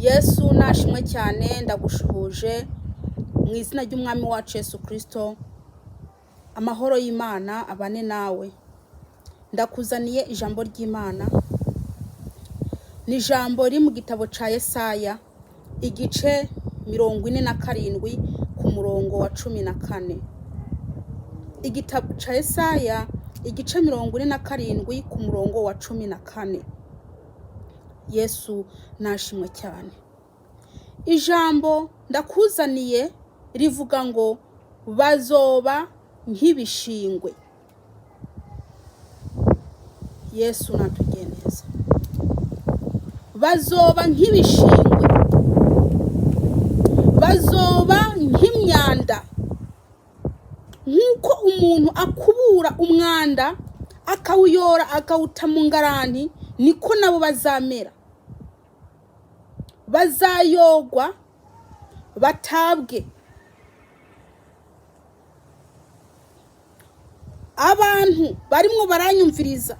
Yesu nashimwe cyane, ndagushuhuje mu izina ry'Umwami wacu Yesu Kristo. Amahoro y'Imana abane nawe. Ndakuzaniye ijambo ry'Imana, ni ijambo riri mu gitabo cya Yesaya igice 47 ku murongo wa 14. Igitabo cya Yesaya igice 47 ku murongo wa 14. Yesu nashimwe cyane. Ijambo ndakuzaniye rivuga ngo bazoba nk'ibishingwe. Yesu natugeneza. Bazoba nk'ibishingwe, bazoba nk'imyanda, nk'uko umuntu akubura umwanda akawuyora akawuta mu ngarani, niko nabo bazamera. Bazayogwa batabwe. Abantu barimwo baranyumviriza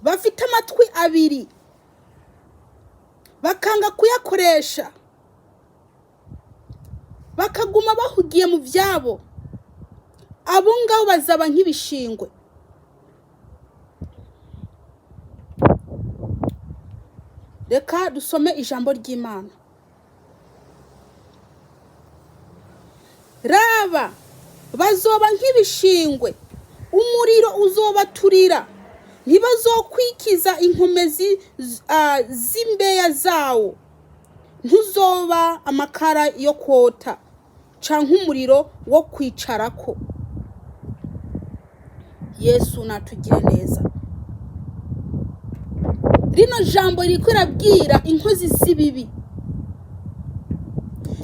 bafite amatwi abiri bakanga kuyakoresha, bakaguma bahugiye mu byabo, abo ngabo bazaba nk'ibishingwe. Reka dusome ijambo ry'Imana. Raba, bazoba nk'ibishingwe, umuriro uzobaturira, ntibazokwikiza inkomezi z'imbeya zawo, ntuzoba amakara yo kwota canke umuriro wo kwicarako. Yesu natugire neza. Rino jambo ririko rirabwira inkozi z'ibibi.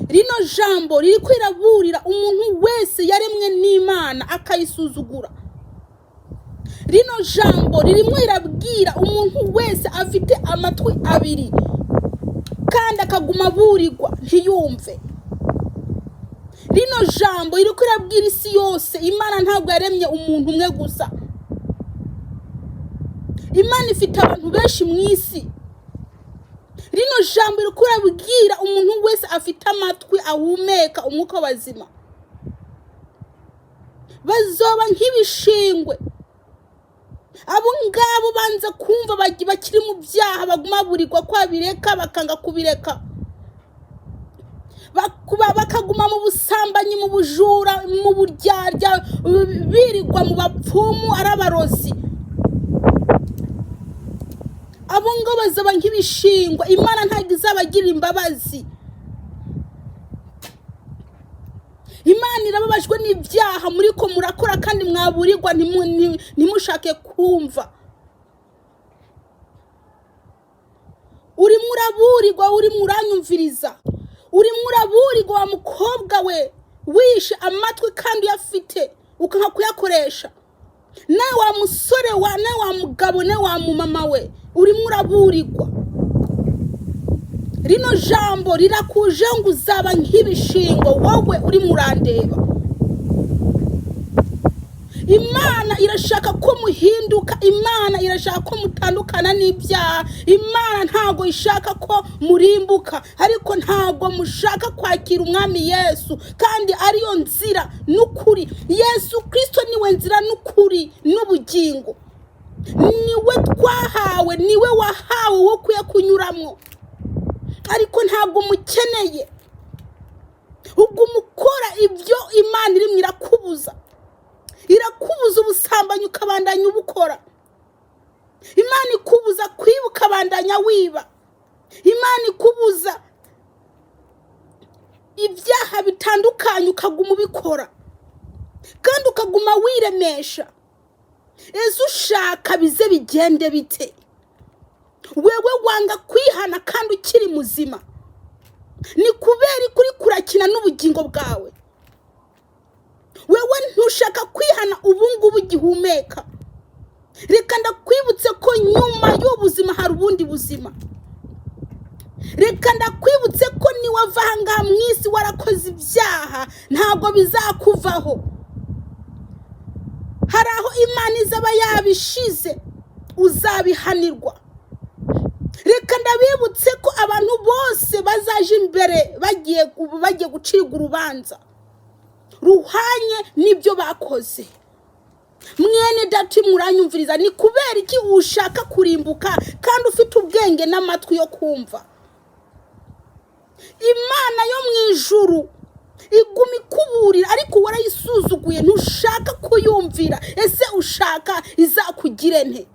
Rino jambo ririko riraburira umuntu wese yaremwe n'Imana akayisuzugura. Rino jambo ririmo rirabwira umuntu wese afite amatwi abiri kandi akaguma aburirwa ntiyumve. Rino jambo ririko rirabwira isi yose. Imana ntabwo yaremye umuntu umwe gusa. Imana ifite abantu benshi mu isi. Rino jambo ririko rirabwira umuntu wese afite amatwi ahumeka umwuka w'abazima. Bazoba nk'ibishingwe. Abo ngabo banza kumva bakiri mu byaha, baguma baburirwa ko babireka bakanga kubireka, bakaguma mu busambanyi, mu bujura, mu buryarya, birirwa mu bapfumu ari abarozi. Abo ngabo bazaba nk'ibishingwe. Imana ntabwo izabagirira imbabazi. Imana irababajwe n'ibyaha muriko murakora kandi mwaburirwa ntimushake kumva. Urimo uraburirwa, urimo uranyumviriza, urimo uraburirwa wa mukobwa we, wishe amatwi kandi uyafite ukanka kuyakoresha. Nawe wa musore wa, nawe wa mugabo, nawe wa mumama we, urimo uraburirwa. Rino jambo rirakuje ngo uzaba nk'ibishingo, wowe urimo urandeba. Imana irashaka ko muhinduka, Imana irashaka ko mutandukana n'ibyaha, Imana ntago ishaka ko murimbuka, ariko ntago mushaka kwakira Umwami Yesu, kandi ariyo nzira n'ukuri. Yesu Kristo niwe nzira n'ukuri n'ubugingo, niwe twahawe, niwe wahawe wo ukwiye kunyuramo, ariko ntabwo mukeneye. Uguma ukora ibyo Imana irimo irakubuza, irakubuza ubusambanyi ukabandanya ubukora, Imana ikubuza kwiba ukabandanya wiba, Imana ikubuza ibyaha bitandukanye ukaguma ubikora, kandi ukaguma wiremesha. Ese ushaka bize bigende bite? Wewe wanga kwihana kandi ukiri muzima. Ni kubera ko uri kurakina n'ubugingo bwawe. Wewe ntushaka kwihana ubu ngubu ugihumeka. Reka ndakwibutse ko nyuma y'ubuzima hari ubundi buzima. Reka ndakwibutse ko niwava aha ngaha mu isi warakoze ibyaha ntabwo bizakuvaho. Hari aho Imana izaba yabishize, uzabihanirwa. Reka ndabibutse ko abantu imbere bagiye gucirwa urubanza ruhanye n'ibyo bakoze. Mwene dati, muranyumviriza? Ni kubera iki ushaka kurimbuka kandi ufite ubwenge n'amatwi yo kumva? Imana yo mu ijuru iguma ikuburira, ariko warayisuzuguye, ntushaka kuyumvira. Ese ushaka izakugire nte?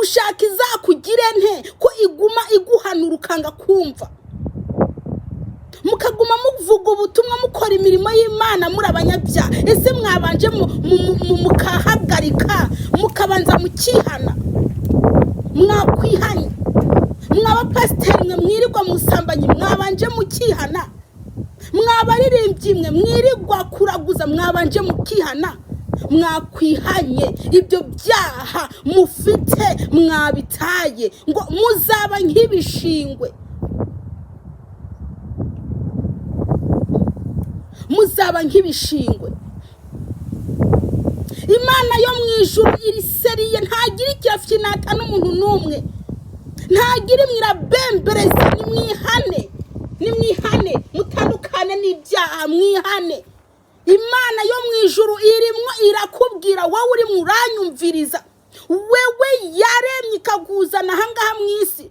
Ushaka izakugire nte ko iguma iguhanura ukanga kumva, mukaguma muvuga ubutumwa, mukora imirimo y'Imana muri abanyabyaha? Ese mwabanje mukahagarika, mukabanza mukihana? Mwakwihanye? Mw'abapasiteri mwe mwirirwa musambanyi, mwabanje mukihana? Mwabaririmbyi mwe mwirirwa kuraguza, mwabanje mukihana? Mwakwihanye, ibyo byaha mufite mwabitaye, ngo muzaba nk'ibishingwe, muzaba nk'ibishingwe. Imana yo mu ijuru iri sérieux, ntagira ikirafinata n'umuntu n'umwe, ntagira imwe irabembereza. Nimwihane, nimwihane, mutandukane n'ibyaha, mwihane. Imana yo mu ijuru irimwo irakubwira, wowe urimo uranyumviriza, wewe yaremye ikakuzana ahangaha mu isi,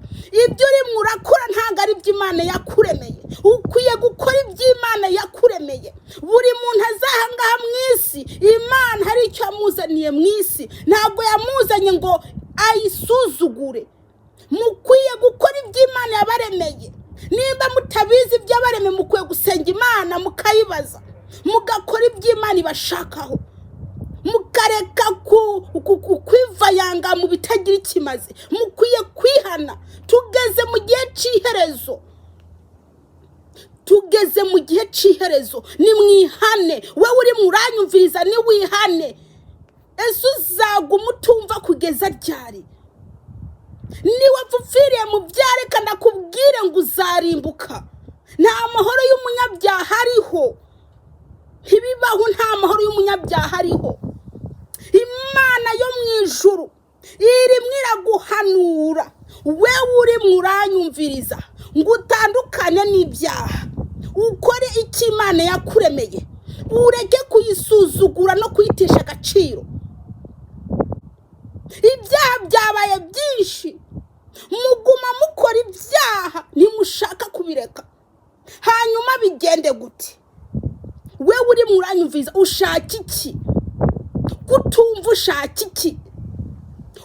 ibyo urimo urakora ntabwo ari ibyo Imana yakuremeye. Ukwiye gukora iby'Imana yakuremeye. Buri muntu aza ahangaha mu isi, Imana hari icyo yamuzaniye mu isi, ntabwo yamuzanye ngo ayisuzugure. Mukwiye gukora ibyo Imana yabaremeye. Nimba mutabizi ibyo yabaremeye, mukwiye gusenga Imana mukayibaza, mugakora ibyo Imana ibashakaho, mukareka kwivayanga mu bitagira ikimaze. Mukwiye kwihana. Tugeze mu gihe cy'iherezo, tugeze mu gihe cy'iherezo. Nimwihane. Wowe urimo uranyumviriza, niwihane. Ese uzaguma utumva kugeza ryari? Niba upfiriye mu byaha, reka ndakubwire ngo uzarimbuka. Nta mahoro y'umunyabyaha ariho, ntibibaho, nta mahoro y'umunyabyaha ariho. Imana yo mu ijuru irimo iraguhanura, wewe urimo uranyumviriza, ngo utandukane n'ibyaha, ukore icyo Imana yakuremeye, ureke kuyisuzugura no kuyitesha agaciro. Ibyaha byabaye byinshi, muguma mukora ibyaha, ntimushaka kubireka. Hanyuma bigende gute? Wewe urimo uranyumviriza, ushaka iki? Kutumva ushaka iki?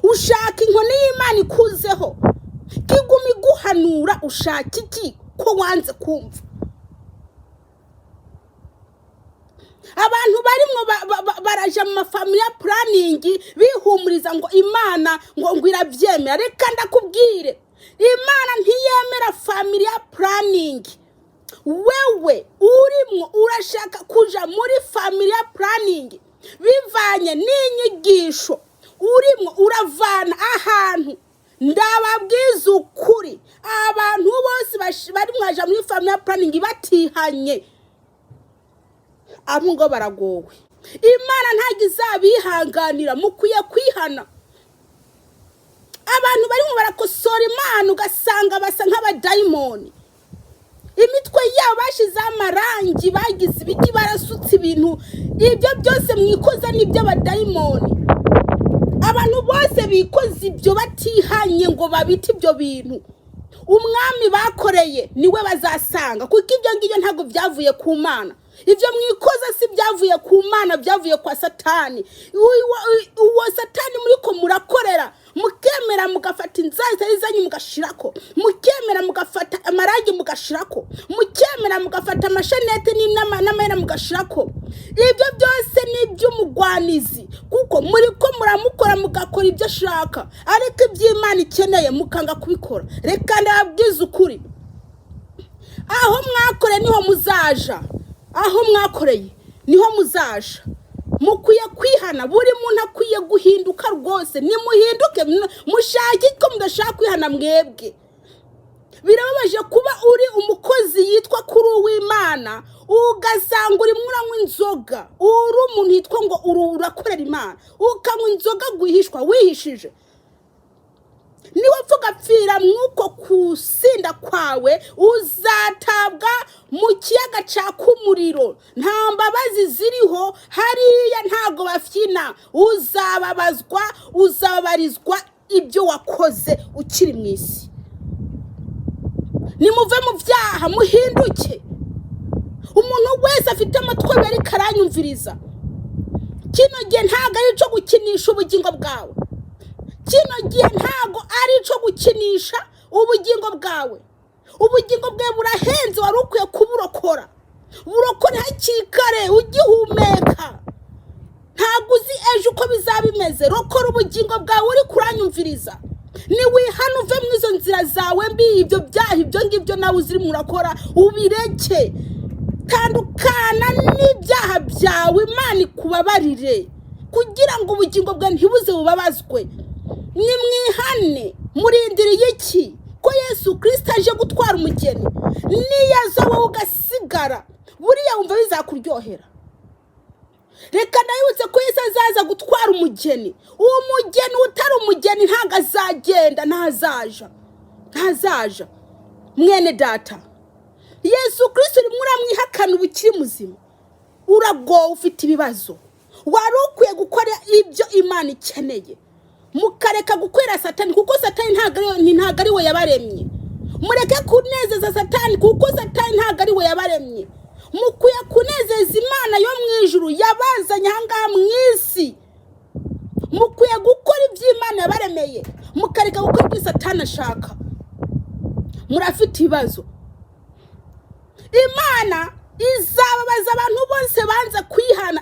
Ushaka inkoni y'Imana ikuzeho kiguma iguhanura? Ushaka iki ko wanze kumva? Abantu barimo baraja mu ma family planning bihumuriza ngo Imana ngo irabyemera. Reka ndakubwire, Imana ntiyemera family planning. Wewe urimo urashaka kuja muri family planning bivanye n'inyigisho urimo uravana ahantu. Ndababwiza ukuri, abantu bose bari mwaja muri family planning batihanye, abo ngo baragowe. Imana ntabwo izabihanganira. Mukwiye kwihana. Abantu barimo barakosora Imana, ugasanga basa nk'abadayimoni, imitwe yabo bashyizeho amarangi, bagize ibiti, barasutse ibintu. Ibyo byose mwikoza ni iby'abadayimoni. Abantu bose bikoze ibyo batihanye ngo babite ibyo bintu, umwami bakoreye niwe bazasanga, kuko ibyo ngibyo ntabwo byavuye ku Mana. Ibyo mwikoza si byavuye ku Mana, byavuye kwa Satani. Uwo Satani muri ko murakorera, mukemera mugafata inzara zitari izanyu mugashirako, mukemera mugafata amarangi mugashirako, mukemera mugafata amashenete n'amahera mugashirako, ibyo byose ni iby'umugwanizi, kuko muri ko muramukora mugakora ibyo ashaka, ariko iby'Imana ikeneye mukanga kubikora. Reka ndababwiza ukuri, aho mwakoreye niho muzaja, aho mwakoreye niho muzaja. Mukwiye kwihana, buri muntu akwiye guhinduka rwose. Nimuhinduke, mushake ko mudashaka kwihana mwebwe. Birababaje kuba uri umukozi yitwa kuri uw'Imana, ugasanga urimo uranywa inzoga. Uri umuntu yitwa ngo urakorera Imana, ukanywa inzoga rwihishwa, wihishije. Niwe upfa ugapfira mw'uko kusinda kwawe. bwawe, uzatabwa mu kiyaga caka umuriro. Nta mbabazi ziriho hariya, ntago bafyina. Uzababazwa, uzababarizwa ibyo wakoze ukiri mu isi. Nimuve mu byaha, muhinduke. Umuntu wese afite amatwi abiri ariko aranyumviriza, kino gihe ntabwo ari icyo gukinisha ubugingo bwawe. Kino gihe ntabwo ari icyo gukinisha ubugingo bwawe. Ubugingo bwawe burahenze, wari ukwiye kuburokora. Burokore hakiri kare ugihumeka. Ntabwo uzi ejo uko bizaba bimeze. Rokora ubugingo bwawe uri kuranyumviriza. Niwihane, uve mu izo nzira zawe mbi, ibyo byaha, ibyo ngibyo nawe uzirimo urakora, ubireke. Tandukana n'ibyaha byawe, Imana ikubabarire, kugira ngo ubugingo bwawe ntibuze bubabazwe. Nimwihane. Murindiriye iki, ko Yesu Kirisito aje gutwara umugeni? Niyaza wowe ugasigara, buriya wumva bizakuryohera? Reka ndabibutse ko Yesu azaza gutwara umugeni. Uwo mugeni, utari umugeni ntabwo azagenda, ntazaja, ntazaja. Mwene data, Yesu Kirisito urimo uramwihakana uba ukiri muzima, uragowe, ufite ibibazo. Wari ukwiye gukora ibyo Imana ikeneye, mukareka gukorera Satani, kuko Satani ntabwo ari we yabaremye. Mureke kunezeza Satani, kuko Satani ntabwo ari we yabaremye. Mukwiye kunezeza Imana yo mu ijuru yabazanye ahangaha mu isi. Mukwiye gukora ibyo Imana yabaremeye, mukareka gukora ibyo Satani ashaka. Murafite ibibazo. Imana izababaza abantu bose banze kwihana.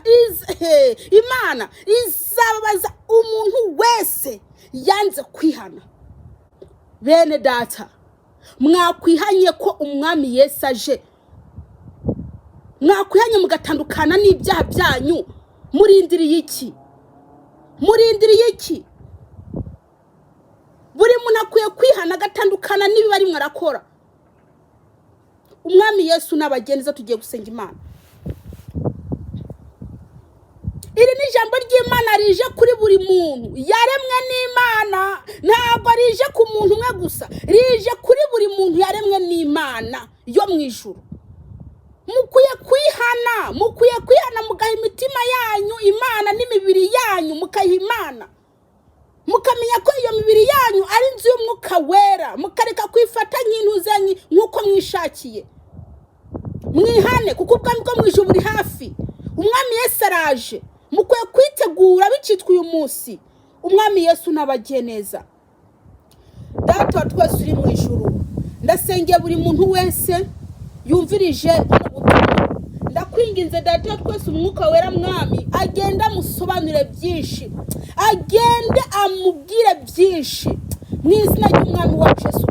Imana izababaza umuntu wese yanze kwihana. Bene data, mwakwihanye ko umwami Yesu aje? Mwakwihanye mugatandukana n'ibyaha byanyu? Murindiriye iki? Murindiriye iki? Buri muntu akwiye kwihana, agatandukana n'ibiba arimo arakora. Umwami Yesu n'abagenza, tugiye gusenga Imana. Iri ni ijambo ry'Imana rije kuri buri muntu yaremwe n'Imana. Ntabwo rije ku muntu umwe gusa, rije kuri buri muntu yaremwe n'Imana yo mu ijuru. Mukwiye kwihana, mukwiye kwihana, mugaha imitima yanyu Imana n'imibiri yanyu mukayiha Imana, mukamenya ko iyo mibiri yanyu ari inzu y'Umwuka Wera, mukareka kwifata nk'intuzanyi nk'uko mwishakiye. Mwihane, kuko ubwami bwo mu ijuru buri hafi. Umwami Yesu araje, mukwiye kwitegura bicitwa uyu munsi. Umwami Yesu n'abagiye neza. Data wa twese uri mu ijuru, ndasengeye buri muntu wese yumvirije buno butumwa. Ndakwinginze, Data wa twese, Umwuka Wera, Mwami, agende amusobanurire byinshi, agende amubwire byinshi, mu izina ry'Umwami wacu Yesu.